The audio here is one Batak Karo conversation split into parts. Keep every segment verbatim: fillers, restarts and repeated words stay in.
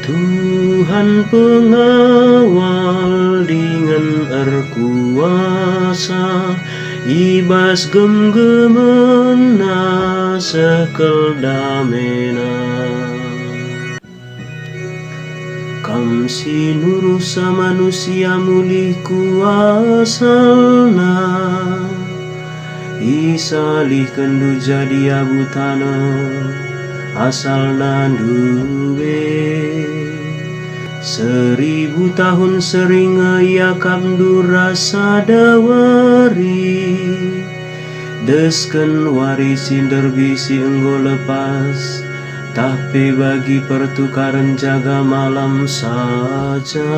Tuhan pengawal dingen erkuasa, i bas gemgemenNa seh kal dameNa. Kam si nuruhsa manusia mulih kuasalNa, isalihkenNdu jadi abu taneh, asalna ndube. Seribu tahun seri nge iakapNdu ras sada wari. Desken wari si nderbi si enggo lepas, tah pe bagi pertukaren jaga malam saja.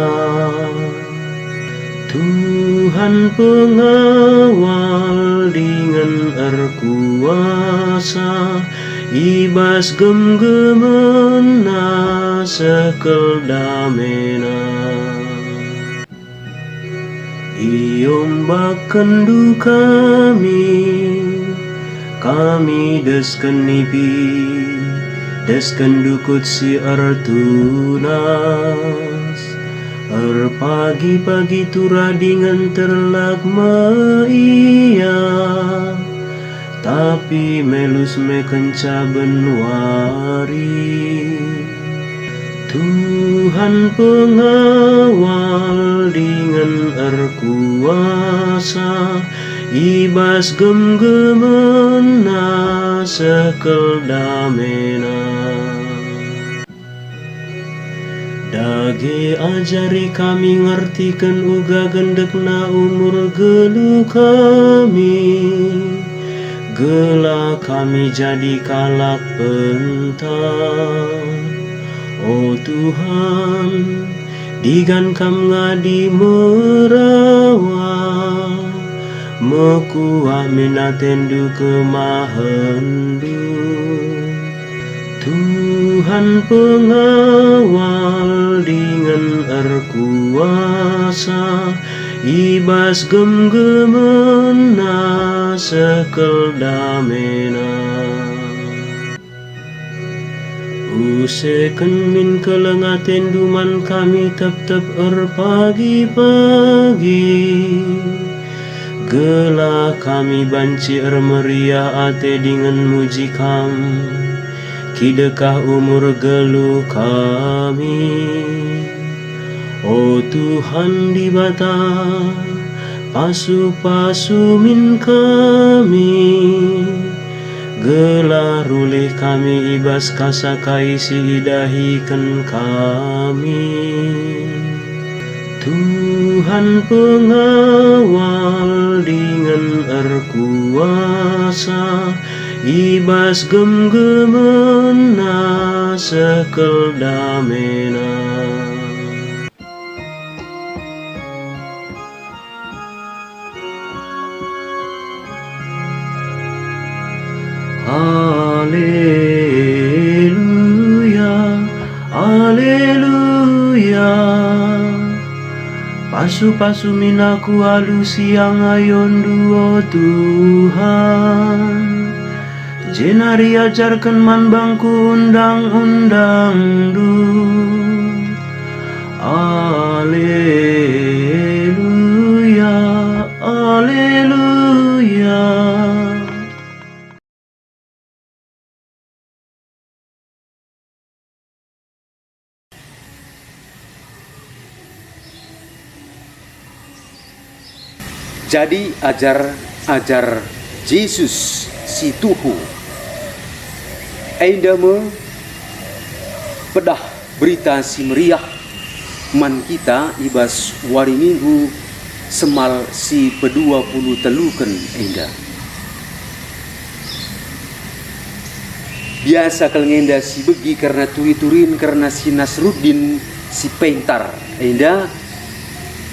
Tuhan pengawal dingen erkuasa, i bas gemgemenNa seh kal dameNa. IombakkenNdu kami, kami desken nipi, desken dukut si ertunas. Erpagi-pagi turah dingen terlak me ia, tapi melus me kenca ben wari. Tuhan pengawal dingen erkuasa, i bas gemgemenNa seh kal dameNa. Dage ajari kami ngertiken uga gendekna umur geluh kami, gelah kami jadi kalak pentar. O Tuhan, digan Kam ngadi merawa, mekuah min ateNdu kemahenNdu. Tuhan pengawal dingen erkuasa, i bas gemgemenNa seh kal dameNa. Useken min keleng ateNdu man kami tep-tep erpagi-pagi, gelah kami banci ermeriah ate dingen muji Kam, kidekah umur geluh kami. O Tuhan Dibata, pasu-pasu min kami, gelah rulih kami i bas kasa kai si idahiken kami. Tuhan pengawal dingen erkuasa, i bas gemgemenNa seh kal dameNa. Aleluya, aleluya. Pasu-pasu min aku alu siang ayondu, o Tuhan. Jenari ajarken man bangku undang-undangNdu. Aleluya, aleluya. Jadi ajar-ajar Jesus si tuhu enda me pedah Berita Si Meriah man kita i bas wari Minggu semal si pedua puluh teluken enda. Biasa kal nge enda si begi kerna turi-turin kerna si Nasruddin si pentar enda,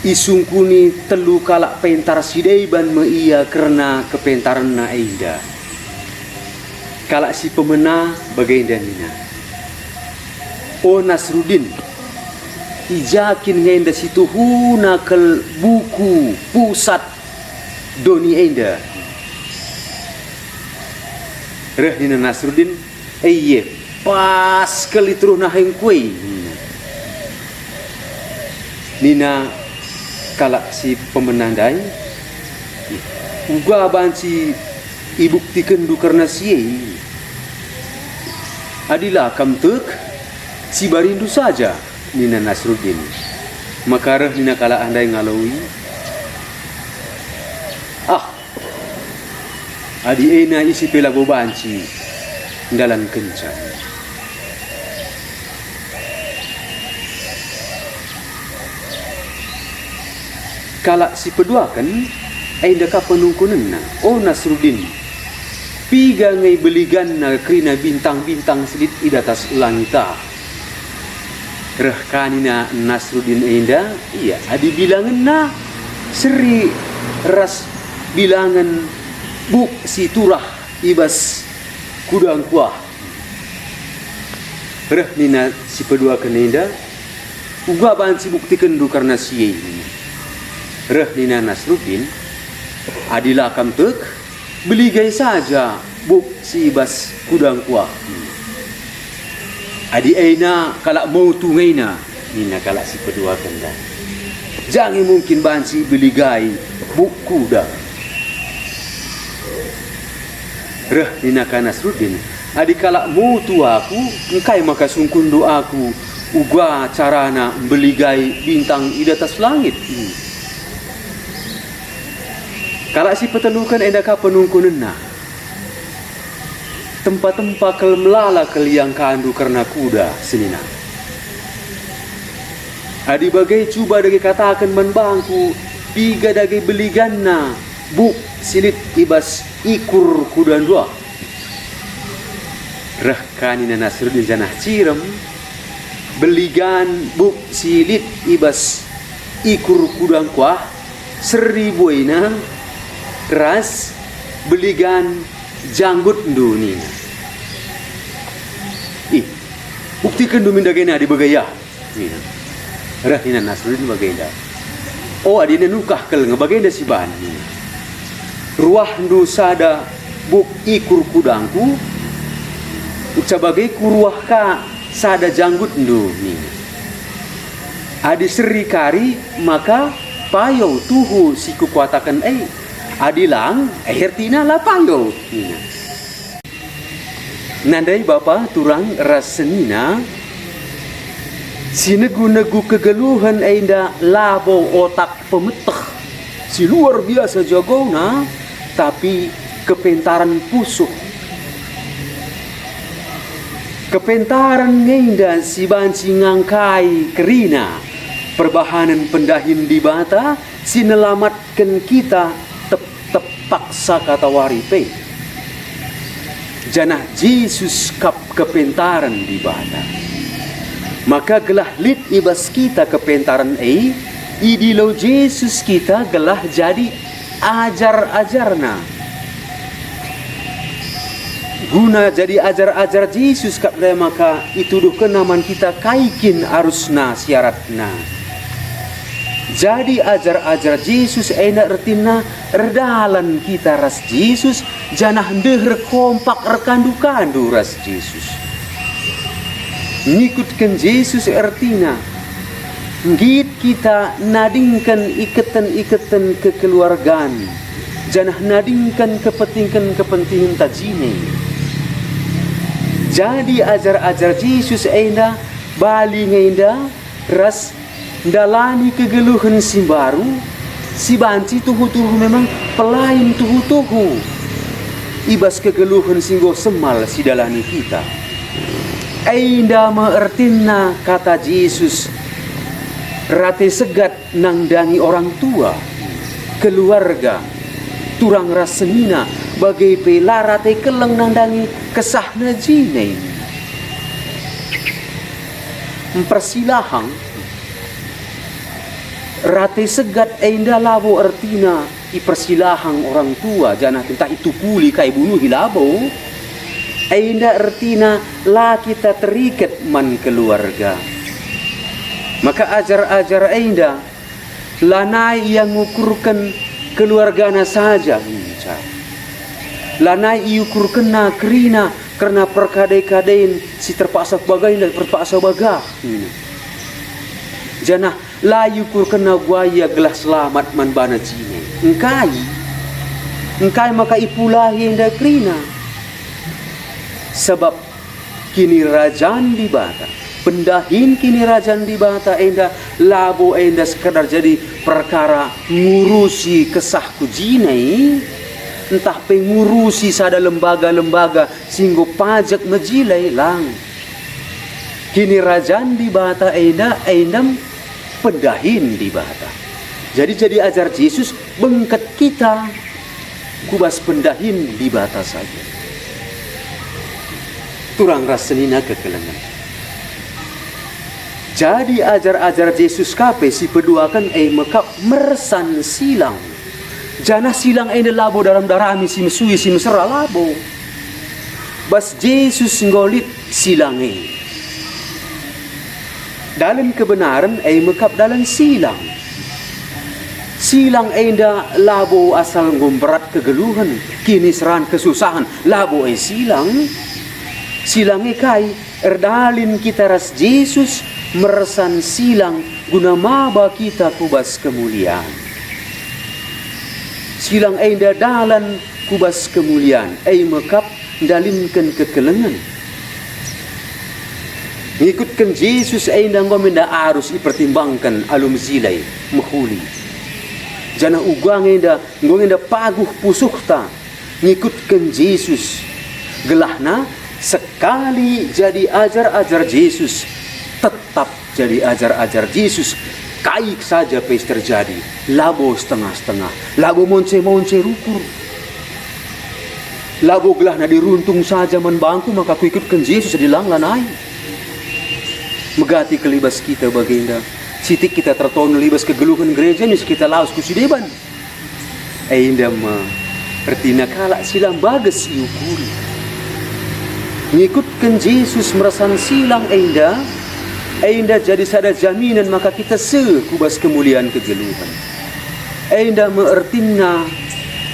isungkuni telu kalak pentar si deban me ia kerna kepentarenna enda. Kalak si pemena bagenda nina, "O Nasruddin, i ja kin nge enda si tuhuna kal buku pusat doni enda?" Reh nina Nasruddin, "Eye, pas kal i teruh nahengku e," nina. Nina kalak si pemena ndai, "Uga banci ibuktikenndu kerna si e? Adi la kam tek, sibarindu saja," nina Nasruddin. Maka reh nina kalak ndai ngaloi, "Ah, adi ena ise pe labo banci ndalankenca." Kalak si peduaken enda ka penungkunenna, "O Nasruddin, piga nge beliganna kerina bintang-bintang si lit i datas langit ah?" Reh ka nina Nasruddin enda, ia adi bilangenna seri ras bilangen buk si turah i bas kudangku ah. Reh nina si peduaken enda, "Uga banci buktikenndu kerna si e." Reh nina Nasruddin, "Adi la kam tek, beligai saja buk si i bas kudangku ah." "Adi ena kalak motu nge ina," nina kalak si peduaken ndai, "ja nge mungkin banci beligai buk kuda." Reh nina ka Nasruddin, "Adi kalak motu aku, engkai maka sungkunndu aku uga carana mbeligai bintang i datas langit?" Kalak si peteluken enda ka penungkunenna, "Tempa-tempa kal melala kal iangkandu kerna kuda," senina. "Adi bage cuba dage kataken man bangku, piga dage beliganna buk si lit i bas ikur kudandu ah?" Reh ka nina Nasruddin janah cirem, "Beligan buk si lit i bas ikur kudangku ah, seri buena, ras beligan janggutndu," nina. "Ih, buktikenndu min dage nadi bage ah," nina. Reh nina Nasruddin bagenda. "O, adi ena nukah kal nge bagenda si banci," nina. "Ruahndu sada buk ikur kudangku, uca bage kuruah ka sada janggutndu," nina. "Adi seri kari, maka payo tuhu si kukataken e. Adi lang, e ertina la payo," nina. Nandai bapa turang ras senina, si negu-negu kegeluhen enda labo otak pemeteh si luar biasa jagona, tapi kepentaren pusuh. Kepentaren ngenda si banci ngangkai kerina perbahanen pendahin Dibata si nelamatken kita tep-tep paksa katawari pe. Janah Jesus kap kepentaren Dibata. Maka gelah lit i bas kita kepentaren e, idilo Jesus kita gelah jadi ajar-ajarNa. Guna jadi ajar-ajar Jesus kap ndai maka ituduhkenNa man kita kai kin arusna syaratna. Jadi ajar-ajar Jesus enda ertina erdalan kita ras Jesus, janah ndeher kompak erkandu-kandu ras Jesus. Ngikutken Jesus ertina nggit kita nadingken iketen-iketen kekeluargan, janah nadingken kepentingken-kepentingenta jine. Jadi ajar-ajar Jesus enda bali nge enda ras ndalani kegeluhen si mbaru, si banci tuhu-tuhu memang pelain tuhu-tuhu i bas kegeluhen si enggo semal sidalani kita. Enda me ertina kata Jesus, rate segat nandangi orang tua, keluarga, turang ras senina, bage pe la rate keleng nandangi kesahna jine. Mpersilahang. Rate segat enda labo ertina ipersilahang orang tua janah ntah itukuli kai bunuhi, labo. Enda ertina la kita teriket man keluarga. Maka ajar-ajar enda lanai ia ngukurken keluargana saja ngenca. Lanai iukurkenna kerina kerna perkade-kaden si terpaksa bagenda terpaksa bagah nina. Janah La iukurkenna uga ia gelah selamat man bana jine. Engkai? Engkai maka ipulahi enda kerina? Sabap Kinirajan Dibata, pendahin Kinirajan Dibata enda labo enda sekadar jadi perkara ngurusi kesah ku jine, ntah pe ngurusi sada lembaga-lembaga si enggo pajek mejile, lang. Kinirajan Dibata enda, endam pendahin Dibata. Jadi, jadi ajar Jesus bengket kita ku bas pendahin Dibata saja. Turang ras senina kekelengen. Jadi ajar-ajar Jesus ka pe si peduaken e mekap mersan silang. Janah silang enda labo daram darami si mesui si mesera, labo. Bas Jesus enggo lit silang e. Dalen kebenaren e mekap dalen silang. Silang enda labo asal enggo mberat kegeluhen, kiniseran, kesusahen, labo e silang. Silang e kai? Erdalin kita ras Jesus mersan silang guna maba kita ku bas kemulian. Silang enda dalan ku bas kemulian, e mekap ndalinken kekelengen. Ngikutken Jesus enda enggo me enda arus ipertimbangken alu mejile, mehuli. Janah uga nge enda enggo nge enda paguh pusuhta ngikutken Jesus, gelahna sekali jadi ajar-ajar Jesus, tetap jadi ajar-ajar Jesus, kai saja pe si terjadi, labo setengah-setengah, labo monce-monce rukur. Labo gelahna diruntung saja man bangku maka kuikutken Jesus, jadi lang, lanai. Megati kal i bas kita bagenda. Sitik kita tertonel i bas kegeluhen gereja, mis kita lawes ku si deban. Enda me ertina kalak si la mbages iukuri. Ngikutken Jesus mersan silang enda, enda jadi sada jaminen maka kita seh ku bas kemulian kegeluhen. Enda me ertina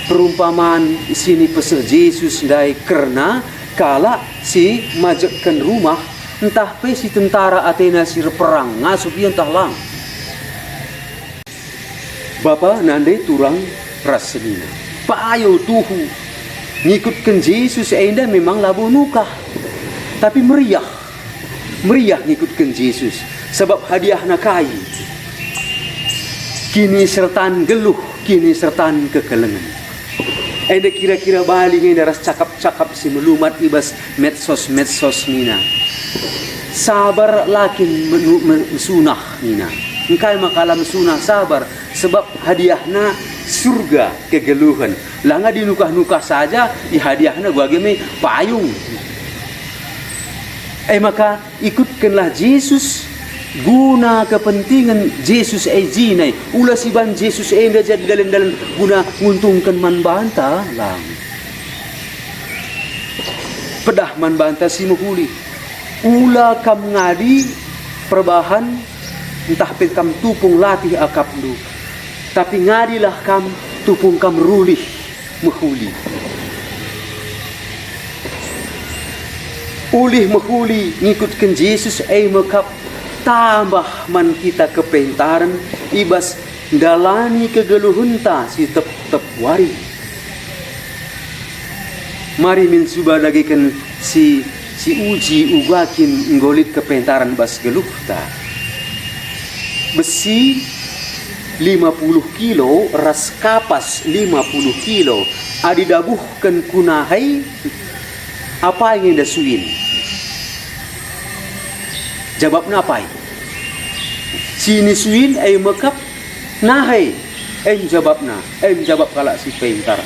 perumpaman si nipeseh Jesus ndai kerna kalak si majekken rumah, ntah pe si tentara atena si erperang ngasup ia ntah lang. Bapa, nande, turang ras senina. Payo tuhu. Ngikutken Jesus enda memang labo nukah, tapi meriah. Meriah ngikutken Jesus, sabap hadiahna kai? Kinisertan geluh, kinisertan kekelengen. Enda kira-kira bali nge enda ras cakap-cakap si melumat i bas medsos-medsos nina, "Sabar la kin menu-, me-, mesunah," nina. Engkai maka la mesunah sabar? Sebab hadiahna surga kegeluhen. La ngadi nukah-nukah saja, ihadiahna bage me payung. E maka, ikutkenlah Jesus guna kepentingen Jesus e jine. Ula siban Jesus enda jadi dalen-dalen guna nguntungken man banta, lang. Pedah man banta si mehuli. Ula kam ngadi perbahan ntah pe kam tupung latih akapndu, tapi ngadilah kam tupung kam rulih mehuli. Ulih mehuli ngikutken Jesus e mekap tambah man kita kepentaren i bas ndalani kegeluhenta si tep-tep wari. Mari min cuba dagiken si, si uji uga kin enggo lit kepentaren bas geluhta. Besi lima puluh kilo ras kapas lima puluh kilo, adi dabuhken ku nahai, apai nge enda suin? Jabapna apai? Si nisuin e mekap nahai, e me jabapna, e me jabap kalak si pentar.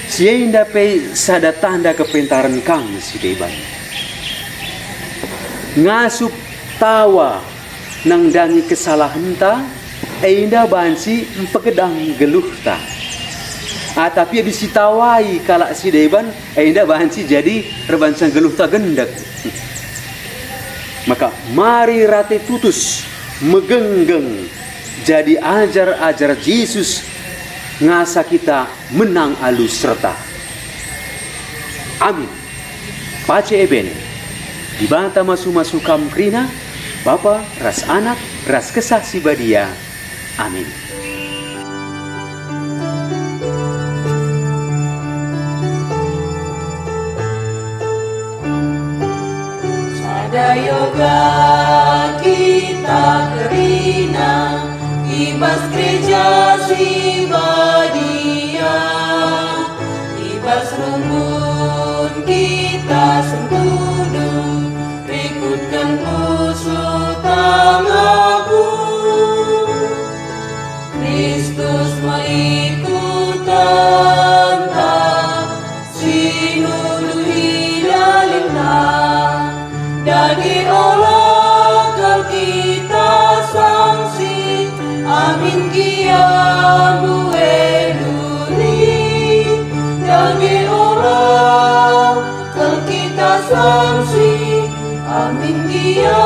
Si enda pe sada tanda kepentaren kam si deban. Ngasup tawa nandangi kesalahenta, enda banci mpegedang geluhta. Ah, tapi adi sitawai kalak si deban, enda banci jadi erbanca geluhta gendek. Maka mari rate tutus, megenggeng, jadi ajar-ajar Jesus, ngasa kita menang alu serta. Amin. Pace ebene. Dibata masu-masu kam kerina, Bapa ras Anak ras Kesah Si Badia. Amin. Sada yoga kita kerina i bas gereja si badia, i bas rumbun kita sengkudu, rikutken pusuh tangaku. Kristus me ikutenta, si nuluhi dalinna. Dage ola kal kita sangsi, amin gia mbue duri. Dage ola kal kita sangsi, amin gia